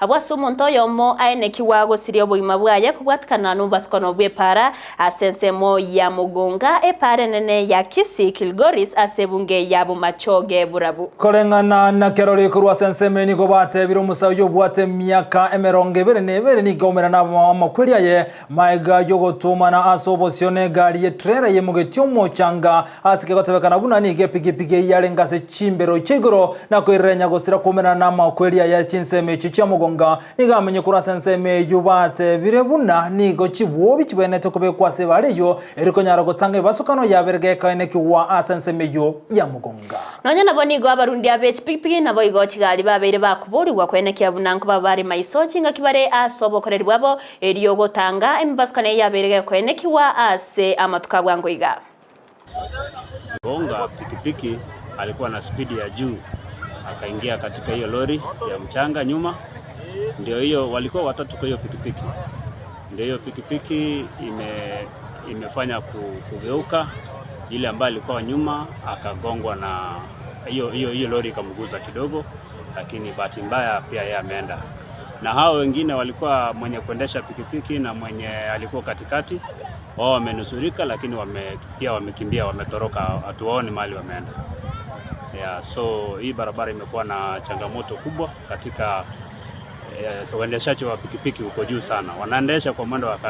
Abwo ase omonto oyomo aenekigwe agosiria obogima bwaye kobwatikana nobobasukono bw'epaara ase ensemo ya mogonga, epaara enene ya Kisii Kilgoris ase ebunge ya Bomachoge Borabu. Koreng'ana na kerori korwa ase ensemo eye nigo batebire omusa oyio obwate emiaka 22 nigo aumerana amakweri aye Maega y'ogotuomana ase obosio negari y'etrela yemogetie omochanga ase kegotebekana buna nigo epigipigi eyio yarenge ase chimbero chia igoro na koirerenya gosira koumerana namakweri aya chinsemo echio chia mogonga. Nigo amenye korwa ase ensemo eyio batebire buna nigo chibwobi chibwenerete kobekwa ase ebara eyio eri konyara gotanga ebibasokano yabere gekaenekigwa ase ensemo eyio ya mogonga. Nonya nabo nigo abarundi abe chipigipigi naboigo chigari babeire bakoborigwa koenekia buna nkoba bare maiso chingaki bare ase obokoreri bwabo Erio gotanga emebasukano eye yabeire gekoenekigwa ase amatuko a bwango iga. Gonga pikipiki alikuwa na spidi ya juu akaingia katika hiyo lori ya mchanga nyuma, ndio hiyo walikuwa watatu kwa hiyo pikipiki, ndio hiyo pikipiki ime, imefanya kugeuka, ile ambayo alikuwa nyuma akagongwa na hiyo hiyo hiyo lori ikamguza kidogo, lakini bahati mbaya pia yeye ameenda na hao wengine walikuwa mwenye kuendesha pikipiki na mwenye alikuwa katikati, wao wamenusurika, lakini wame, pia wamekimbia, wametoroka, hatuwaoni mahali wameenda. Yeah, so hii barabara imekuwa na changamoto kubwa katika uendeshaji wa pikipiki uko juu sana, wanaendesha kwa mwendo wa kasi.